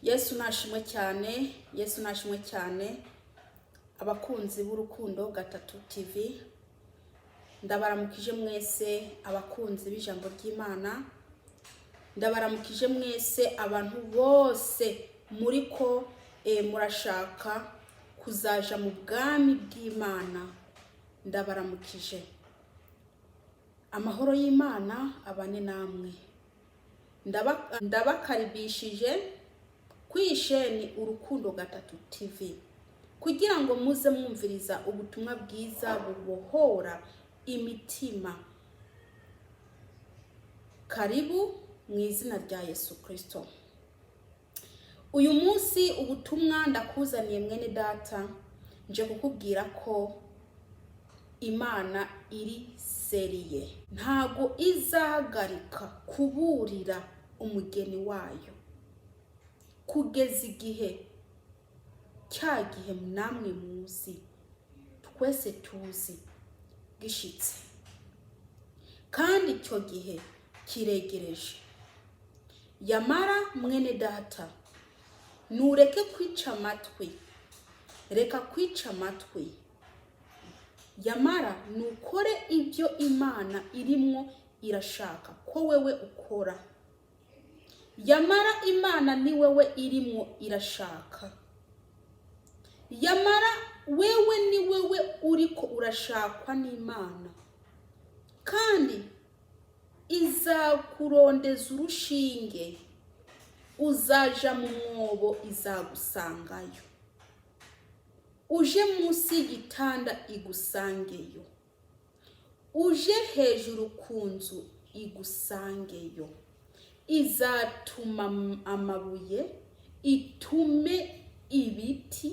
Yesu nashimwe cyane, Yesu nashimwe cyane. Abakunzi b'Urukundo Gatatu TV, ndabaramukije mwese. Abakunzi b'ijambo ry'Imana, ndabaramukije mwese. Abantu bose muri ko murashaka kuzaja mu bwami bw'Imana, ndabaramukije. Amahoro y'Imana abane namwe. Ndabakaribishije ku isheni Urukundo Gatatu TV kugira ngo muze mwumviriza ubutumwa bwiza bubohora imitima. Karibu mu izina rya Yesu Kirisito. Uyu munsi ubutumwa ndakuzaniye, mwene data, nje kukubwira ko Imana iri sérieux, ntago izahagarika kuburira umugeni wayo kugeza igihe cya gihe namwe muzi, twese tuzi, gishitse. Kandi icyo gihe kiregereje. Yamara mwene data, nureke kwica amatwi, reka kwica amatwi. Yamara nukore ibyo Imana irimwo irashaka ko wewe ukora. Yamara Imana ni wewe irimwo irashaka. Yamara wewe ni wewe uriko urashakwa n'Imana, kandi izakurondeza urushinge. Uzaja mu mwobo, izagusangayo. Uje munsi y'igitanda, igusangeyo. Uje hejuru ku nzu, igusangeyo. Izatuma amabuye, itume ibiti,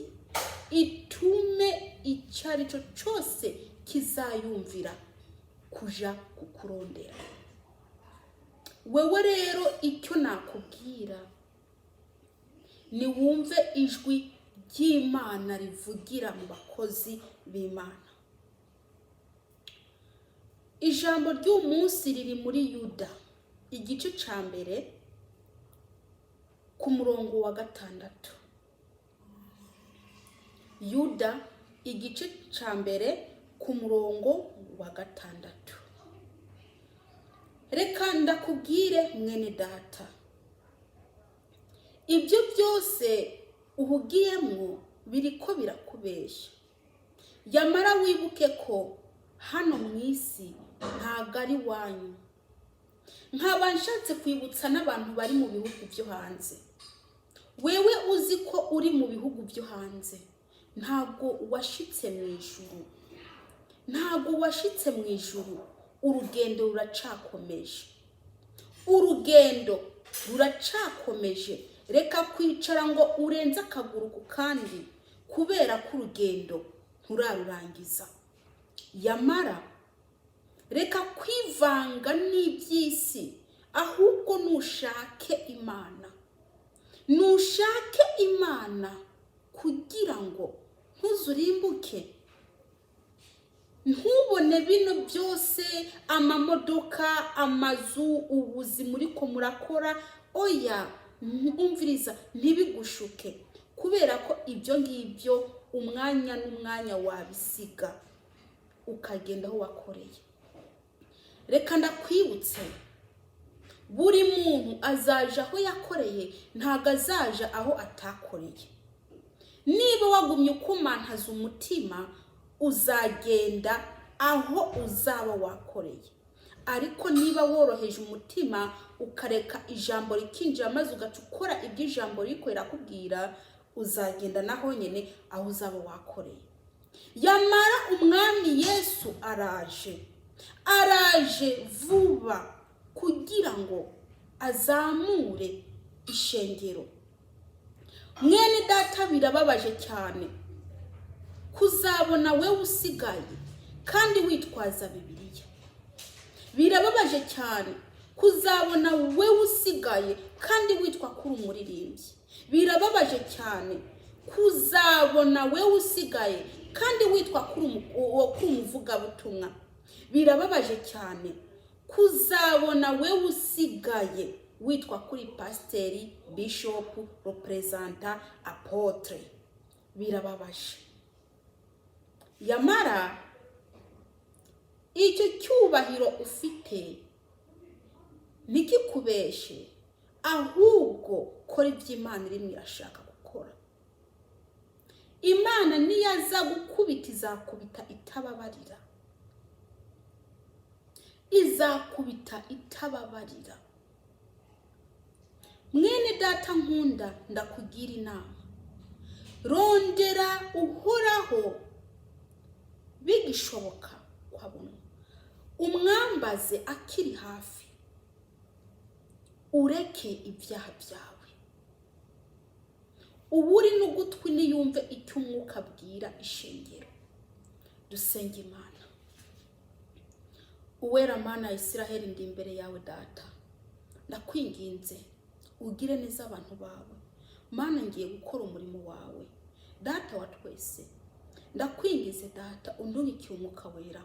itume icyo ari cyo cyose kizayumvira kuja kukurondera wewe. Rero icyo nakubwira ni wumve ijwi ry'Imana rivugira mu bakozi b'Imana. Ijambo ry'uyu munsi riri muri Yuda, igice cya mbere, ku murongo wa 6. Yuda, igice cya mbere, ku murongo wa 6. Reka ndakubwire, mwene data, ibyo byose uhugiyemwo biriko birakubeshya. Yamara wibuke ko hano mu isi ntabwo ari iwanyu. Nkaba nshatse kwibutsa n'abantu bari mu bihugu byo hanze. Wewe uzi ko uri mu bihugu byo hanze, ntabwo washitse mu ijuru, ntabwo washitse mu ijuru. Urugendo ruracakomeje, urugendo ruracakomeje. Reka kwicara ngo urenze akaguru ku kandi, kubera ko urugendo nturarurangiza. Yamara reka kwivanga n'iby'isi, ahubwo nushake Imana, nushake Imana kugira ngo ntuzurimbuke. Ntubone bino byose, amamodoka, amazu, ubuzima uriko murakora. Oya, umviriza, ntibigushuke, kubera ko ibyo ngibyo umwanya n'umwanya wabisiga ukagenda aho wakoreye. Reka ndakwibutse, buri muntu azaja aho yakoreye, ntabwo azaja aho atakoreye. Niba wagumye ukumantaza umutima, uzagenda aho uzaba wakoreye. Ariko niba woroheje umutima, ukareka ijambo rikinjira, maze ugaca ukora ibyo ijambo riko rirakubwira, uzagenda naho nyine aho uzaba wakoreye. Yamara Umwami Yesu araje, araje vuba kugira ngo azamure ishengero. Mwene data, birababaje cyane kuzabona wewe usigaye kandi witwaza Bibiliya. Birababaje cyane kuzabona wewe usigaye kandi witwa kuri umuririmbyi. Birababaje cyane kuzabona wewe usigaye kandi witwa kuri umuvugabutumwa. Birababaje cyane kuzabona wewe usigaye. Witwa kuri pasiteri, bishopu, représentant, apôtre, birababaje. Yamara icyo cyubahiro ufite ntikikubeshe, ahubwo kora ibyo Imana irimo irashaka gukora. Imana niyaza gukubita, izakubita itababarira, izakubita itababarira. Mwene data nkunda, ndakugira inama: rondera Uhoraho bigishoboka kwabona, umwambaze akiri hafi, ureke ibyaha byawe. Uba uri n'ugutwi niyumve icyo Umwuka abwira ishengero. Dusenge Imana. Uwera, Mana ya Isiraheli, ndi imbere yawe Data, ndakwinginze ugire neza abantu bawe. Mana, ngiye gukora umurimo wawe. Data wa twese, ndakwingize Data, undungikiye Umwuka Wera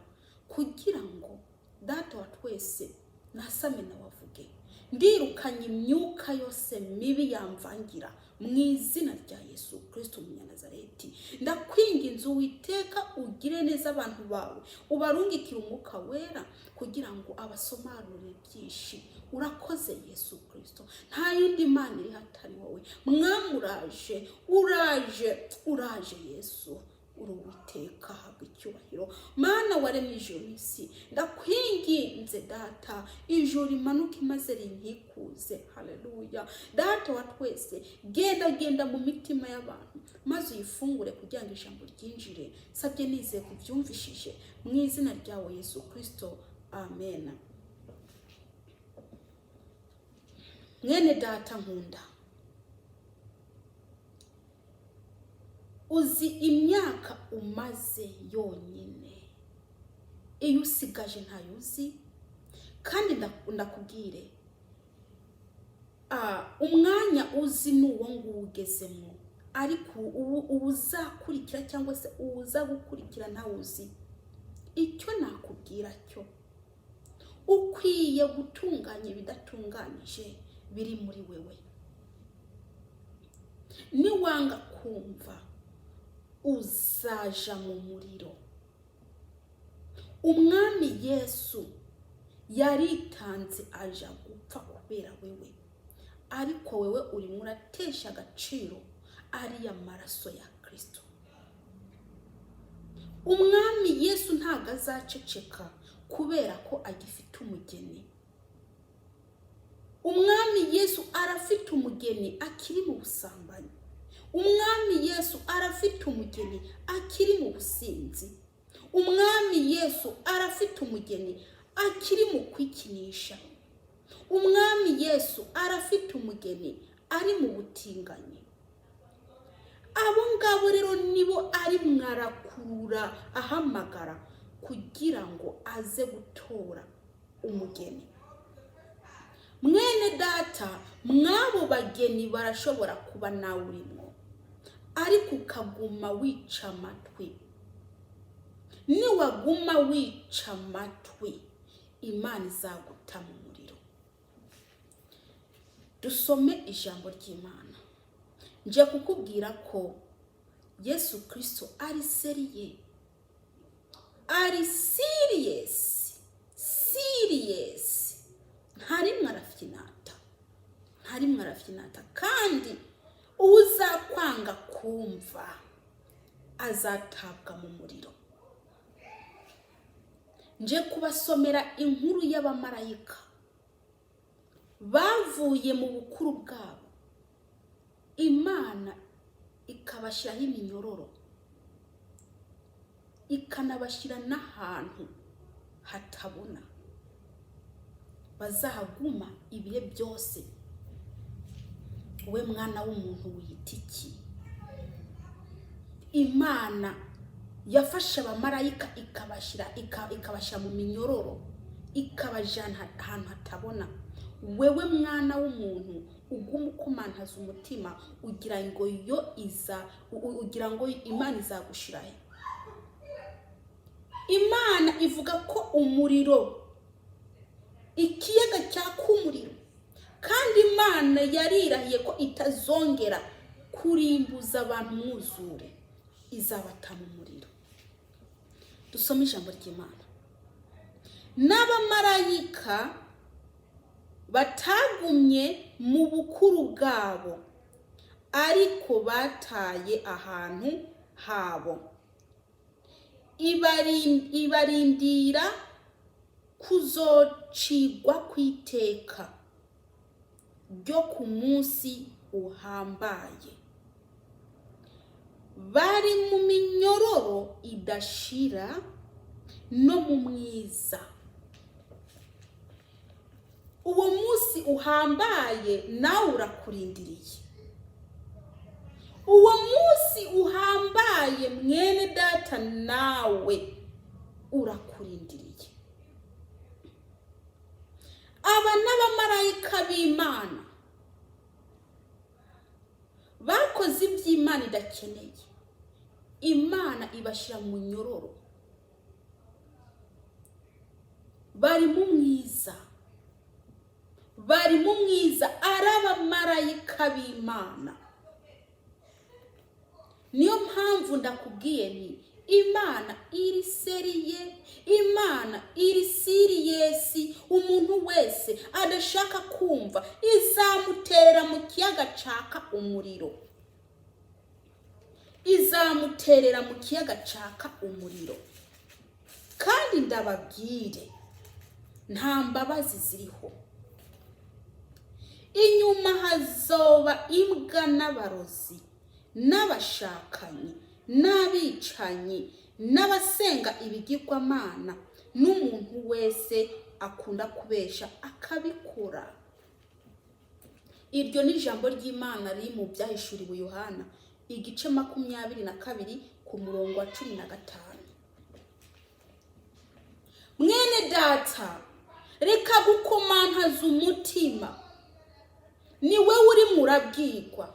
kugira ngo Data wa twese nasame nawe avuge. Ndirukanye imyuka yose mibi yamvangira mu izina rya Yesu Kirisito Umunyanazareti. Ndakwinginze Uwiteka, ugire neza abantu bawe, ubarungikire Umwuka Wera kugira ngo abasobanurire byinshi. Urakoze Yesu Kirisito, nta yindi Mana iri hatari wowe. Mwami, uraje, uraje, uraje Yesu. Uri Uwiteka, habwa icyubahiro. Mana waremye ijuru n'isi, ndakwinginze Data, ijuru rimanuke maze rinkikuze. Haleluya! Data wa twese, genda, genda mu mitima y'abantu maze uyifungure kugira ngo ijambo ryinjire. Sabye nizeye kubyumvishije mu izina ryawe Yesu Kirisito, amen. Mwene data nkunda, uzi imyaka umaze yonyine, iyo usigaje ntayo uzi. Kandi ndakubwire, umwanya uzi ni uwo nguwo ugezemo, ariko ubu uzakurikira cyangwa se uza gukurikira ntawe uzi. Icyo nakubwira cyo, ukwiye gutunganya ibidatunganije biri muri wewe. Niwanga kumva, uzaja mu muriro. Umwami Yesu yaritanze aja gupfa kubera wewe, ariko wewe urimo uratesha agaciro ariya maraso ya Kirisito. Umwami Yesu ntabwo azaceceka kubera ko agifite umugeni. Umwami Yesu arafite umugeni akiri mu busambanyi. Umwami Yesu arafite umugeni akiri mu businzi. Umwami Yesu arafite umugeni akiri mu kwikinisha. Umwami Yesu arafite umugeni ari mu butinganyi. Abo ngabo rero nibo ari mwarakurura, ahamagara kugira ngo aze gutora umugeni. Mwene data, mw'abo bageni barashobora kuba nawe urimo, ariko ukaguma wica amatwi. Niwaguma wica amatwi, Imana izaguta mu muriro. Dusome ijambo ry'Imana. Nje kukubwira ko Yesu Kirisito ari sérieux, ari serious, serious. Ntarimwe arafyinata, ntarimwe arafyinata. Kandi uzakwanga kumva azatabwa mu muriro. Nje kubasomera inkuru y'abamarayika bavuye mu bukuru bwabo, Imana ikabashyiraho iminyororo, ikanabashyira n'ahantu hatabona, bazahaguma ibihe byose. We mwana w'umuntu, wiyita iki? Imana yafashe abamarayika ikabashyira mu minyororo, ikabajyana ahantu hatabona. Wewe mwana w'umuntu uguma ukomantaza umutima, ugira ngo yo iza ugira ngo Imana izagushirahe? Imana ivuga ko umuriro, ikiyaga cyaka umuriro. Kandi Imana yarirahiye ko itazongera kurimbuza abantu umwuzure, izabata mu muriro. Dusome ijambo ry'Imana. N'abamarayika batagumye mu bukuru bwabo, ariko bataye ahantu habo, ibarindira kuzocigwa kw'iteka ryo ku munsi uhambaye, bari mu minyororo idashira no mu mwiza. Uwo munsi uhambaye nawe urakurindiriye. Uwo munsi uhambaye, mwene data, nawe urakurindiriye. Aba n'abamarayika b'Imana bakoze iby'Imana idakeneye, Imana ibashyira mu nyororo, bari mu mwiza, bari mu mwiza, ari abamarayika b'Imana. Niyo mpamvu ndakubwiye ni Imana iri sérieux, Imana iri serious. Umuntu wese adashaka kumva, izamuterera mu kiyaga caka umuriro, izamuterera mu kiyaga caka umuriro. Kandi ndababwire, nta mbabazi ziriho. Inyuma hazoba imbwa n'abarozi n'abashakanyi n'abicanyi n'abasenga ibigirwamana n'umuntu wese akunda kubesha akabikora. Iryo ni ijambo ry'Imana riri mu Byahishuriwe Yohana, igice 22, ku murongo wa 15. Mwene data, reka gukomantaza umutima. Ni wowe uri murabwirwa,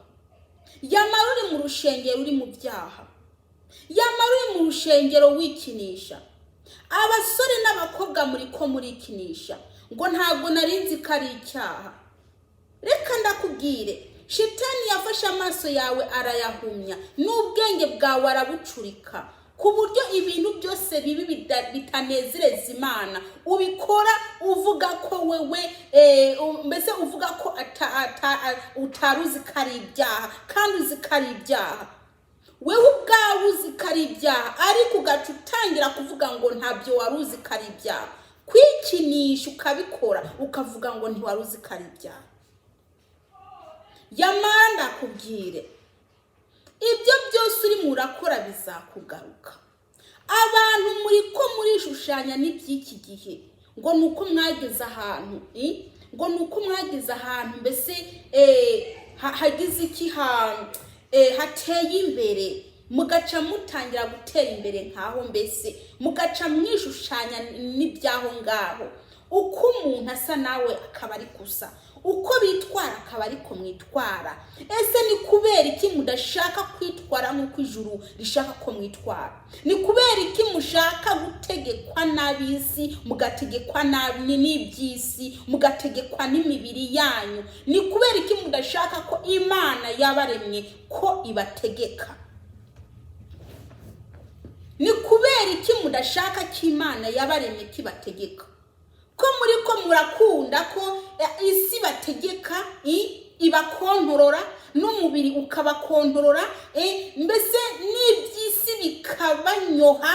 yamara uri mu rushengero uri mu byaha, yamara uri mu rushengero wikinisha. Abasore n'abakobwa muri ko murikinisha ngo ntabwo nari nzi ko ari icyaha. Reka ndakubwire, shitani yafashe amaso yawe arayahumya, n'ubwenge bwawe arabucurika, ku buryo ibintu byose bibi bitanezereza Imana ubikora uvuga ko wewe mbese uvuga ko utari uzi ko ari ibyaha, kandi uzi ko ari ibyaha. Wewe ubwawe uzi ko ari ibyaha, ariko ugaca utangira kuvuga ngo ntabyo wari uzi ko ari ibyaha. Kwikinisha ukabikora, ukavuga ngo ntiwari uzi ko ari ibyaha. Yamara ndakubwire, ibyo byose urimo urakora bizakugaruka. Abantu muri ko murishushanya n'iby'iki gihe, ngo ni uko mwageze ahantu, ngo ni uko mwageze ahantu mbese hagize iki, hateye imbere, mugaca mutangira gutera imbere nkaho, mbese mugaca mwishushanya n'ibyaho ngaho. Uko umuntu asa nawe akaba ari gusa, uko bitwara akaba ariko mwitwara. Ese ni kubera iki mudashaka kwitwara nk'uko ijuru rishaka ko mwitwara? Ni kubera iki mushaka gutegekwa n'ab'isi, mugategekwa nabi n'iby'isi, mugategekwa n'imibiri yanyu? Ni kubera iki mudashaka ko Imana yabaremye ko ibategeka? Ni kubera iki mudashaka ko Imana yabaremye kibategeka, ko muri ko murakunda ko isi bategeka, ibakontorora, n'umubiri ukabakontorora, mbese n'iby'isi bikabanyoha,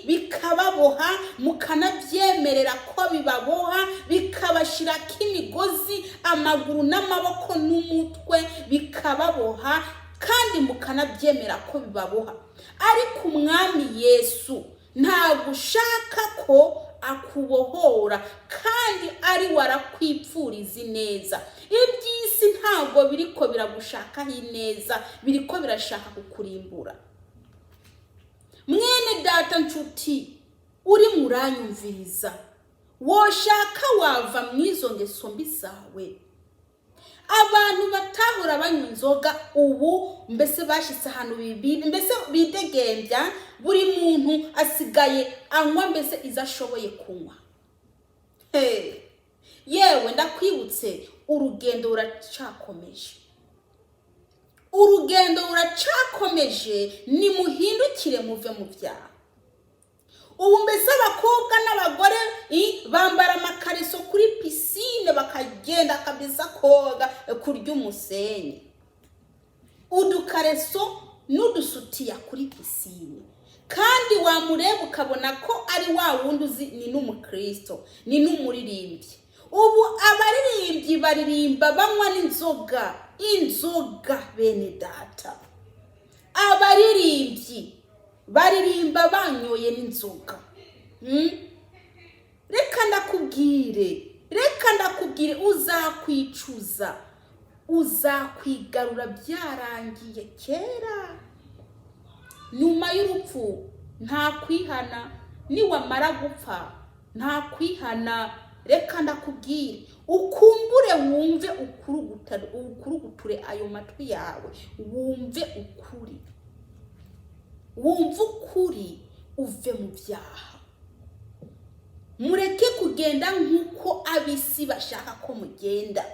bikababoha, mukanabyemerera ko bibaboha, bikabashirako imigozi amaguru n'amaboko n'umutwe, bikababoha, kandi mukanabyemera ko bibaboha? Ariko Umwami Yesu ntabwo ushaka ko akubohora, kandi ari we arakwipfuriza ineza. Iby'isi ntabwo biriko biragushakaho ineza, biriko birashaka kukurimbura. Mwene data, nshuti uri muranyumviriza, woshaka wava mu izo ngeso mbi zawe. Abantu batahora banywa inzoga, ubu mbese bashyitse ahantu mbese bidegembya, buri muntu asigaye anywa mbese izo ashoboye kunywa. Hey. Yewe, ndakwibutse, Urugendo ruracyakomeje, urugendo ruracyakomeje. Nimuhindukire muve mu byaha. Ubu mbese abakobwa n'abagore bambara amakariso kuri piscine, bakagenda kabisa koga, kurya umusenyi, udukareso n'udusutiya kuri piscine. Kandi wamureba ukabona ko ari wa wundi uzi, ni n'umukristo, ni n'umuririmbyi. Ubu abaririmbyi baririmba banywa n'inzoga, inzoga. Bene data, abaririmbyi baririmba banyoye n'inzoga. Reka ndakubwire, reka ndakubwire, uzakwicuza, uzakwigarura byarangiye kera. Nyuma y'urupfu nta kwihana. Niwamara gupfa nta kwihana. Reka ndakubwire, ukumbure wumve ukuruguture ayo matwi yawe, wumve ukuri, wumve ukuri, uve mu byaha. Mureke kugenda nk'uko ab'isi bashaka ko mugenda.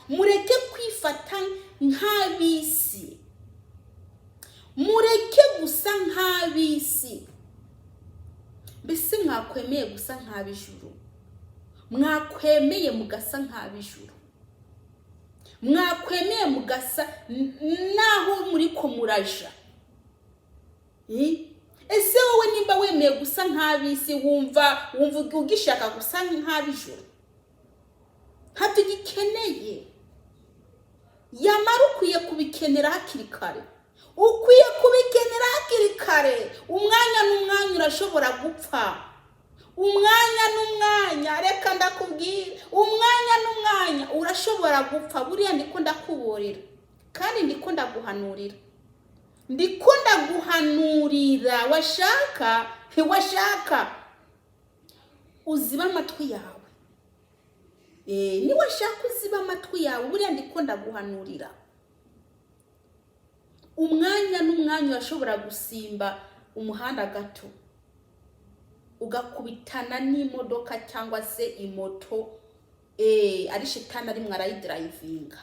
Mureke kwifata nk'ab'isi, mureke gusa nk'ab'isi. Mbese mwakwemeye gusa nk'ab'ijuru? Mwakwemeye mugasa nk'ab'ijuru? Mwakwemeye mugasa naho muri ko muraja? Ese wowe nimba wemeye gusa nk'ab'isi, wumva ugishaka gusa nk'ab'ijuru? Ntabyo ugikeneye. Yamara ukwiye kubikenera hakiri kare, ukwiye kubikenera hakiri kare. Umwanya n'umwanya urashobora gupfa, umwanya n'umwanya. Reka ndakubwira, umwanya n'umwanya urashobora gupfa. Buriya ndiko ndakuburira kandi ndiko ndaguhanurira, ndiko ndaguhanurira. Washaka ntiwashaka, uziba amatwi yawe. Niwashaka uziba amatwi yawe. Buriya ndiko ndaguhanurira. Umwanya n'umwanya urashobora gusimba umuhanda gato, ugakubitana n'imodoka cyangwa se imoto, ari shitani arimwo arayidrivinga.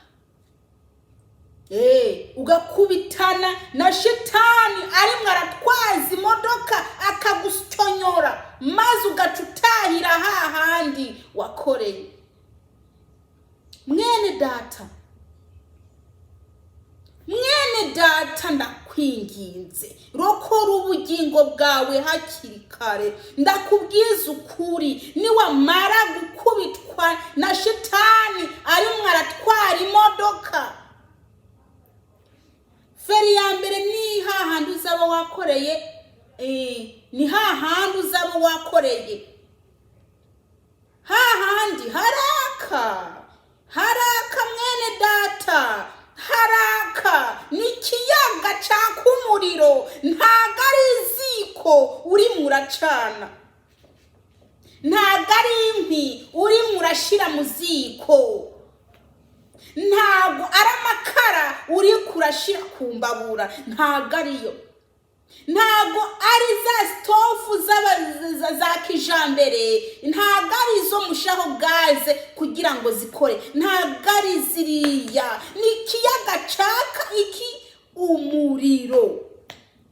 Ugakubitana na shitani arimwo aratwaza imodoka, akagusonyora, maze ugaca utahira hahandi wakoreye. Mwene data, mwene data, ndakwinginze, rokora ubugingo bwawe hakiri kare. Ndakubwiza ukuri, niwamara gukubitwa na shitani arimwo aratwara imodoka, feri ya mbere ni hahandi uzaba wakoreye, ni hahandi uzaba wakoreye, hahandi haraka, haraka. Mwene data, haraka. Ni ikiyaga caka umuriro, ntago ari iziko urimo uracana, ntago ari inkwi urimo urashyira mu ziko, ntago ari amakara uri kurashyira ku mbabura, ntago ariyo, ntago ari za stove za kijambere, ntago ari izo mushaho gaze kugira ngo zikore, ntago ari ziriya. Ni ikiyaga caka iki? Umuriro.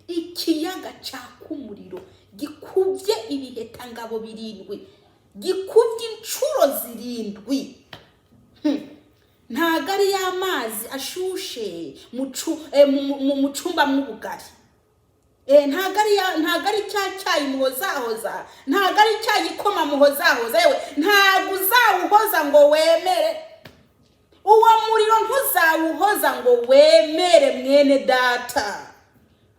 Ikiyaga caka umuriro gikubye ibihetangabo 7, gikubye inshuro 7. Ntago ari y'amazi ashushe mu cumba mw'ubugari. Ntago ari cya cyayi muhozahoza, ntago ari cya gikoma muhozahoza. Yewe, ntago uzawuhoza ngo wemere uwo muriro, ntuzawuhoza ngo wemere, mwene data,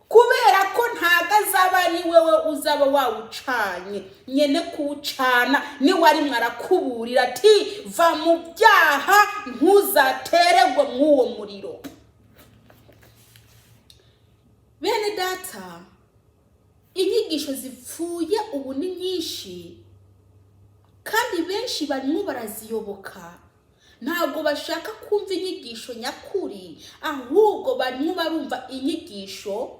kubera ko ntago azaba ari wewe uzaba wawucanye. Nyene kuwucana niwe arimwo arakuburira ati: "Va mu byaha, ntuzatererwe mw'uwo muriro." Bene data, inyigisho zipfuye ubu ni nyinshi, kandi benshi barimo baraziyoboka. Ntabwo bashaka kumva inyigisho nyakuri, ahubwo barimo barumva inyigisho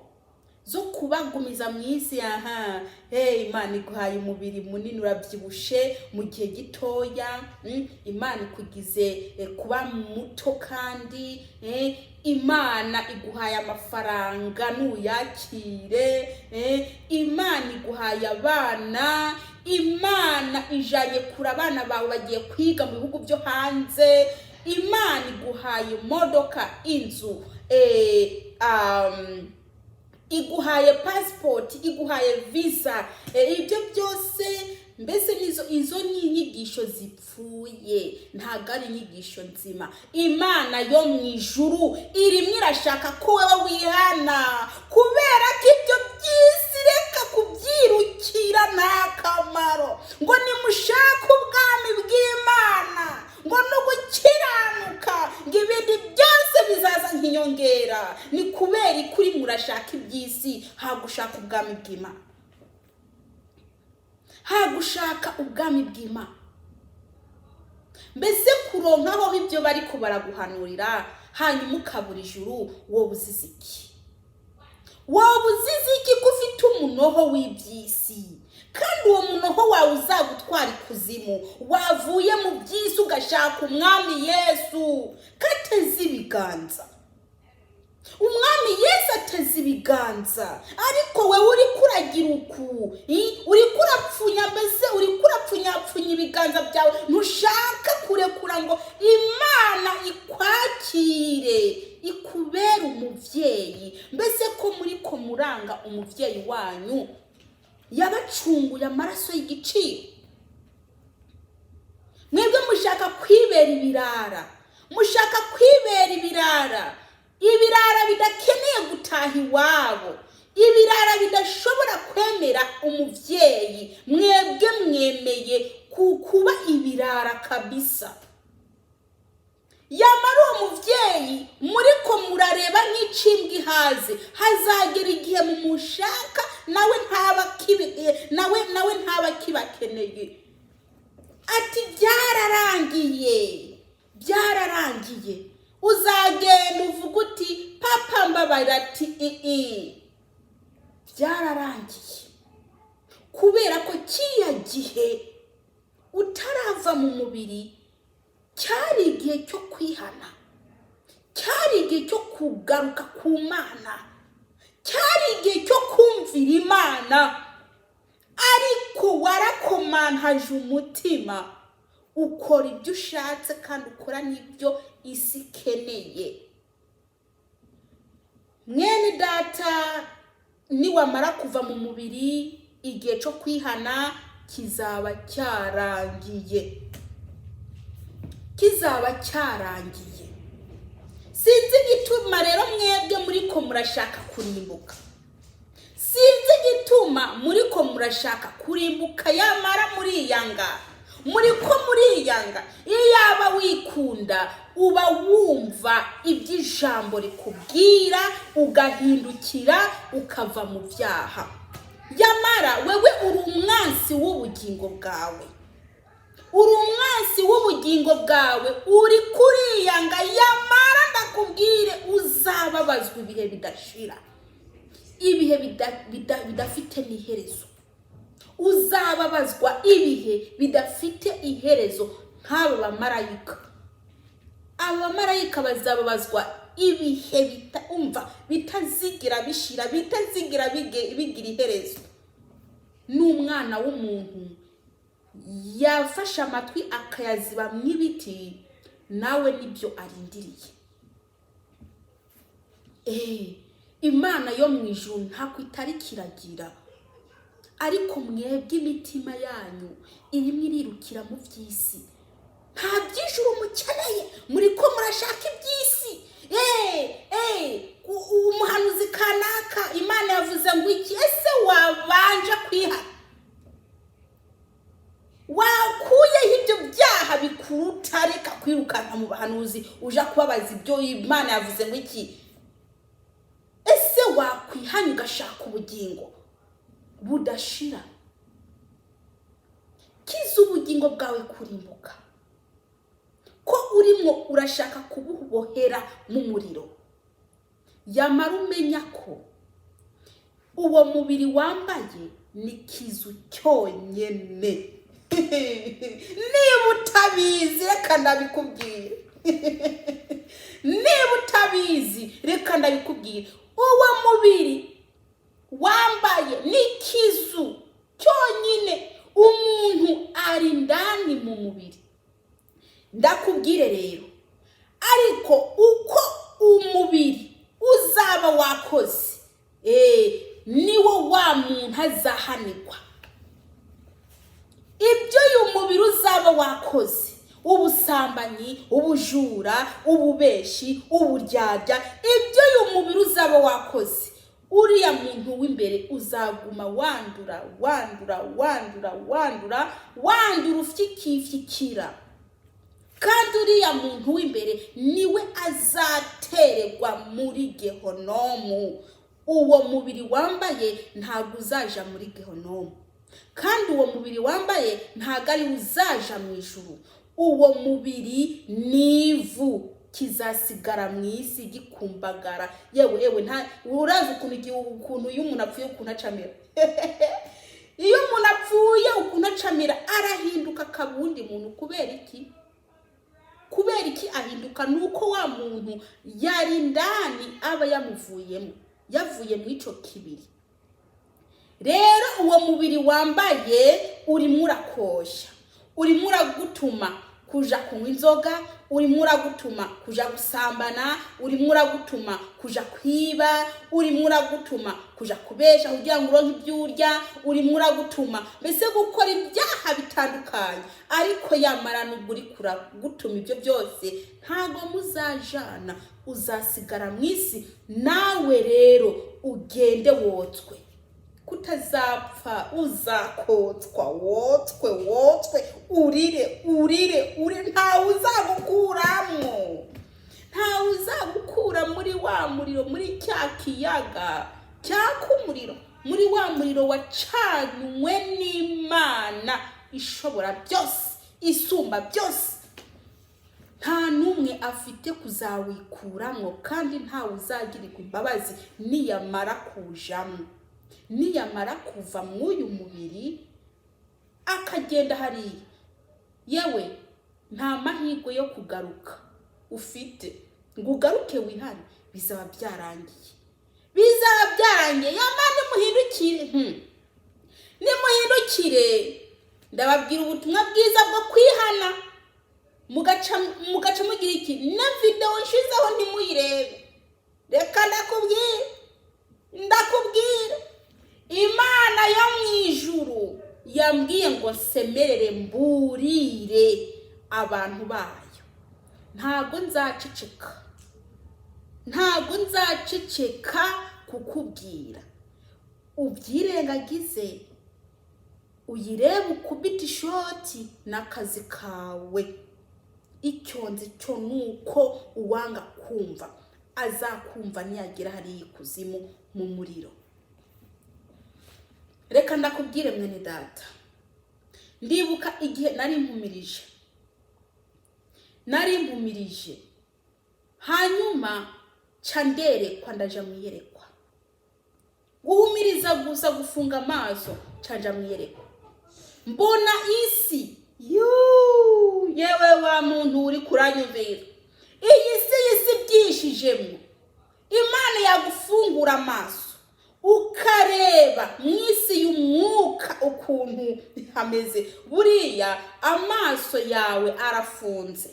Zo kubagumiza mu isi. Aha, hey, Imana iguhaye umubiri munini, urabyibushe mu gihe gitoya, Imana ikugize kuba muto kandi Imana iguhaye amafaranga nuyakire, Imana iguhaye abana, Imana ijanye kure abana bawe bagiye kwiga mu bihugu byo hanze, Imana iguhaye imodoka, inzu, iguhaye pasipoti, iguhaye visa, ibyo byose mbese nizo. Izo ni inyigisho zipfuye, ntabwo ari inyigisho nzima. Imana yo mu ijuru irimo irashaka ko wowe wihana, kubera ko ibyo by'isi reka kubyirukira, nta kamaro. Ngo nimushake ubwami bw'Imana ngo no gukiranuka, ngo ibindi byose bizaza nk'inyongera. Ni kubera ko uri murashaka iby'isi hagushaka ubwami bw'Imana, hagushaka ubwami bw'Imana. Mbese kuronkaho ibyo bari baraguhanurira, hanyuma ukabura ijuru, wowe uzize iki? Wowe uzize iki ko ufite umunoho w'iby'isi, kandi uwo munoho wawe uzagutwara ikuzimu? Wavuye mu by'isi ugashaka Umwami Yesu kateze ibiganza. Umwami Yesu ateze ibiganza, ariko wowe uri kuragira uku, uri kurapfunya, mbese uri kurapfunyapfunya ibiganza byawe, ntushaka kurekura ngo Imana ikwakire, ikubere umubyeyi. Mbese ko muri ko muranga umubyeyi wanyu yabacunguye amaraso y'igiciro? Mwebwe mushaka kwibera ibirara, mushaka kwibera ibirara, ibirara bidakeneye gutaha iwabo, ibirara bidashobora kwemera umubyeyi. Mwebwe mwemeye kuba ibirara kabisa. Yamara uwo mubyeyi muri ko murareba nk'icimbwa ihaze, hazagera igihe mumushaka nawe ntaba nawe ntaba akibakeneye. Ati byararangiye, byararangiye. Uzagenda uvuga uti: "Papa, mbabarira." Ati: "Ii, byararangiye." Kubera ko kiriya gihe utarava mu mubiri cyari igihe cyo kwihana, cyari igihe cyo kugaruka ku Mana, cyari igihe cyo kumvira Imana, ariko warakomantaje umutima, ukora ibyo ushatse kandi ukora n'ibyo isi ikeneye. Mwene Data, niwamara kuva mu mubiri, igihe cyo kwihana kizaba cyarangiye, kizaba cyarangiye. Sinzi igituma rero mwebwe muri ko murashaka kurimbuka, sinzi igituma muri ko murashaka kurimbuka, yamara muriyanga, muri ko muriyanga. Iyo yaba wikunda, uba wumva iby'ijambo rikubwira, ugahindukira, ukava mu byaha. Yamara wewe uri umwansi w'ubugingo bwawe, uri umwansi w'ubugingo bwawe, uri kuriyanga. Yamara ndakubwire, uzababazwa ibihe bidashira, ibihe bidafite n'iherezo. Uzababazwa ibihe bidafite iherezo nk'aba bamarayika. Aba bamarayika bazababazwa ibihe umva bitazigira bishira, bitazigira bigira iherezo. N'umwana w'umuntu yafashe amatwi akayaziba mu ibiti, nawe nibyo arindiriye. Imana yo mu ijuru ntako itari kiragira, ariko mwebwe imitima yanyu irimo irirukira mu by'isi. Nta by'ijuru mukeneye, muri ko murashaka iby'isi. Umuhanuzi kanaka, Imana yavuze ngo iki? Ese wabanje kwihana, wakuyeho ibyo byaha bikuruta? Reka kwirukanka mu bahanuzi uja kubabaza ibyo Imana yavuze ngo iki. Ese wakwihanya ugashaka ubugingo budashira? Kiza ubugingo bwawe kurimbuka, ko urimo urashaka kububohera mu muriro. Yamara umenya ko Uwo mubiri wambaye ni ikizu cyonyine. Niba utabizi, reka ndabikubwira. Niba utabizi, reka ndabikubwira. Uwo mubiri wambaye ni ikizu cyonyine. Umuntu ari indani mu mubiri. Ndakubwire rero, ariko uko umubiri uzaba wakoze, niwo wa muntu azahanirwa. Ibyo uyu mubiri uzaba wakoze, ubusambanyi, ubujura, ububeshi, uburyarya, ibyo uyu mubiri uzaba wakoze, uriya muntu w'imbere uzaguma wandura, wandura, wandura, wandura, wandura, ufyikifyikira. Kandi uriya muntu w'imbere niwe azatererwa muri Gehonomu. Uwo mubiri wambaye ntabwo uzaja muri Gehonomu, kandi uwo mubiri wambaye ntabwo ari uzaja mu ijuru. Uwo mubiri ni ivu, kizasigara mu isi gikumbagara. Yewe yewe, nta urazi ukuntu igihe, ukuntu iyo umuntu apfuye ukuntu acamira. Iyo umuntu apfuye ukuntu acamira, arahinduka akaba uwundi muntu. Kubera iki? Kubera iki ahinduka? Ni uko wa muntu yari indani aba yamuvuyemo, yavuye mu ico kibiri. Rero uwo mubiri wambaye urimo urakoshya, urimo uragutuma kuja kunywa inzoga, urimo uragutuma kuja gusambana, urimo uragutuma kuja kwiba, urimo uragutuma kuja kubesha kugira ngo uronke ibyo urya, urimo uragutuma mbese gukora ibyaha bitandukanye. Ariko yamara nubwo uri kuragutuma ibyo byose, ntago muzajana, uzasigara mu isi. Nawe rero ugende wotswe, kutazapfa, uzakotswa, wotswe, wotswe, urire, urire, urire. Ntawe uzagukuramo, ntawe uzagukura muri wa muriro, muri cya kiyaga cyaka umuriro, muri wa muriro wacanywe n'Imana ishobora byose, isumba byose. Nta n'umwe afite kuzawikuramo, kandi ntawe uzagirirwa imbabazi niyamara kujamo. Niyamara kuva mw'uyu mubiri akagenda hariya, yewe, nta mahirwe yo kugaruka ufite ngo ugaruke wihane. Bizaba byarangiye, bizaba byarangiye. Yamara nimuhindukire, nimuhindukire. Ndababwira ubutumwa bwiza bwo kwihana, mugaca mugira iki? Na videwo nshizeho ntimuyirebe. Reka ndakubwira, ndakubwira, Imana yo mu ijuru yambwiye ngo nsemerere, mburire abantu bayo. Ntabwo nzaceceka, ntabwo nzaceceka kukubwira. Ubyirengagize, uyirebe, ukubita ishoti n'akazi kawe. Icyo nzi cyo ni uko uwanga kumva azakumva niyagera hariya ikuzimu mu muriro. Reka ndakubwire, mwene data, ndibuka igihe nari mpumirije, nari mpumirije, hanyuma ca nderekwa, ndaja mu iyerekwa. Guhumiriza gusa, gufunga amaso, ca nja mu iyerekwa, mbona isi. Yuu, yewe wa muntu uri kuranyumvira, iyi si, iyi si byishijemo. Imana yagufungura amaso ukareba mu isi y'umwuka ukuntu hameze. Buriya amaso yawe arafunze,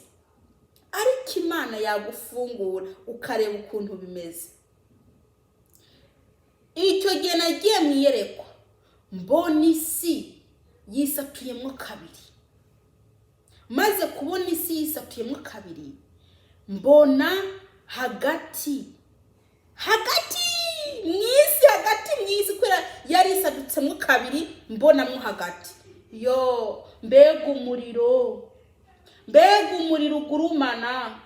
ariko Imana yagufungura ukareba ukuntu bimeze. Icyo gihe nagiye mu iyerekwa, mbona isi yisatuyemo kabiri. Maze kubona isi yisatuyemo kabiri, mbona hagati, hagati mu isi, hagati mu isi, kubera yari isadutsemo kabiri, mbonamo hagati. Yo, mbega umuriro, mbega umuriro ugurumana!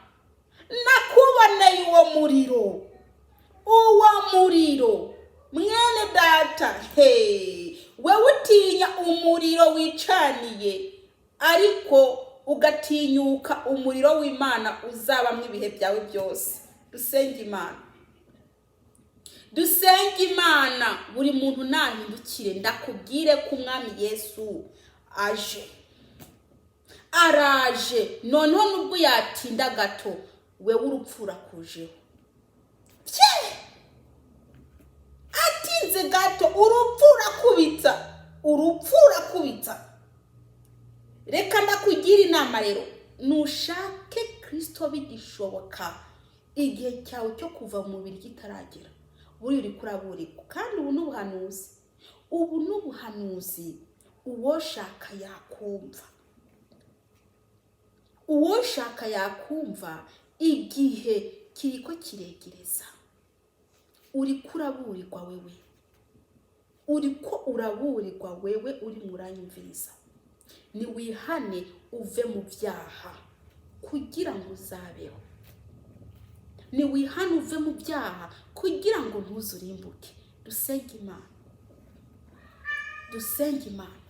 Nakuboneye uwo muriro, uwo muriro, mwene data. He, wewe utinya umuriro wicaniye, ariko ugatinyuka umuriro w'Imana uzabamo ibihe byawe byose. Dusenge Imana. Dusenge Imana. Buri muntu nahindukire. Ndakubwire ko Umwami Yesu aje, araje. Noneho nubwo yatinda gato, wewe urupfu urakujeho. Pye! Atinze gato, urupfu urakubitsa, urupfu urakubitsa. Reka ndakugira inama rero, nushake Kirisito bigishoboka, igihe cyawe cyo kuva mu mubiri kitaragera. Buriya uri kuraburirwa, kandi ubu ni ubuhanuzi, ubu ni ubuhanuzi. Uwoshaka yakumva, uwoshaka yakumva. Igihe kiriko kiregereza. Uri kuraburirwa wewe, uri ko uraburirwa wewe uri muranyumviriza. Niwihane uve mu byaha kugira ngo uzabeho. Niwihane uve mu byaha kugira ngo ntuzurimbuke. Dusenge Imana, dusenge Imana.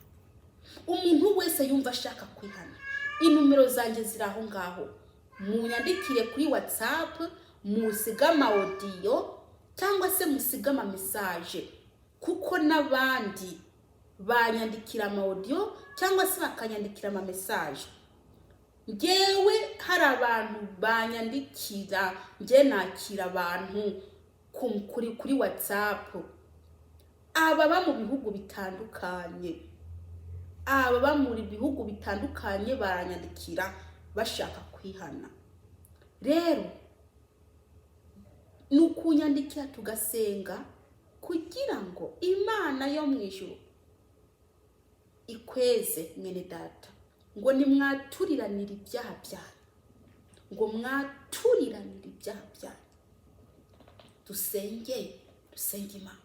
Umuntu wese yumva ashaka kwihana, inomero zanjye ziri aho ngaho. Munyandikire kuri WhatsApp, musige ama audio cyangwa se musige ama message, kuko n'abandi banyandikira ama audio cyangwa se bakanyandikira ama message. Ngewe hari abantu banyandikira, nge nakira abantu kuri WhatsApp, ababa mu bihugu bitandukanye, ababa mu bihugu bitandukanye baranyandikira bashaka kwihana. Rero ni ukunyandikira tugasenga kugira ngo Imana yo mu ijuru ikweze. Mwene data, ngo nimwaturiranire ibyaha byanyu, ngo mwaturiranire ibyaha byanyu. Dusenge, dusenge Imana.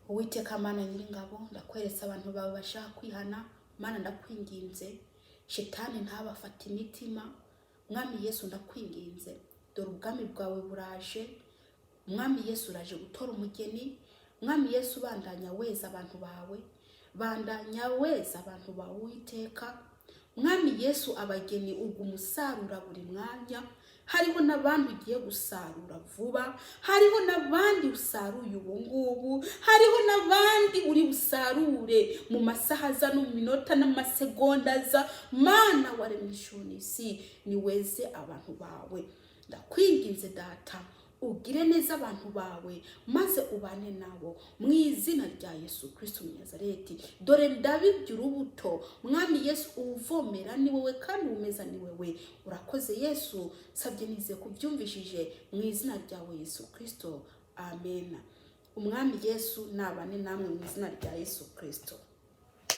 Uwiteka Mana Nyiringabo, ndakweretse abantu bawe bashaka kwihana. Mana, ndakwinginze, Shetani ntabafate imitima. Mwami Yesu, ndakwinginze, dore ubwami bwawe buraje. Mwami Yesu, uraje gutora umugeni. Mwami Yesu, bandanya weza abantu bawe, bandanya weza abantu bawe, Uwiteka Mwami Yesu. Abageni ubwo umusarura buri mwanya, hariho n'abandi ugiye gusarura vuba, hariho n'abandi usaruye ubu ngubu, hariho n'abandi uri busarure mu masaha aza no mu minota n'amasegonda aza. Mana waremye ijuru n'isi, niweze abantu bawe. Ndakwinginze Data, ugire neza abantu bawe maze ubane nabo mu izina rya Yesu Kristo Munazareti. Dore ndabibye urubuto. Mwami Yesu, uwuvomera ni wowe kandi uwumeza ni wowe. Urakoze Yesu, sabye nizeye kubyumvishije mu izina ryawe Yesu Kristo, amen. Umwami Yesu nabane namwe mu izina rya Yesu Kristo.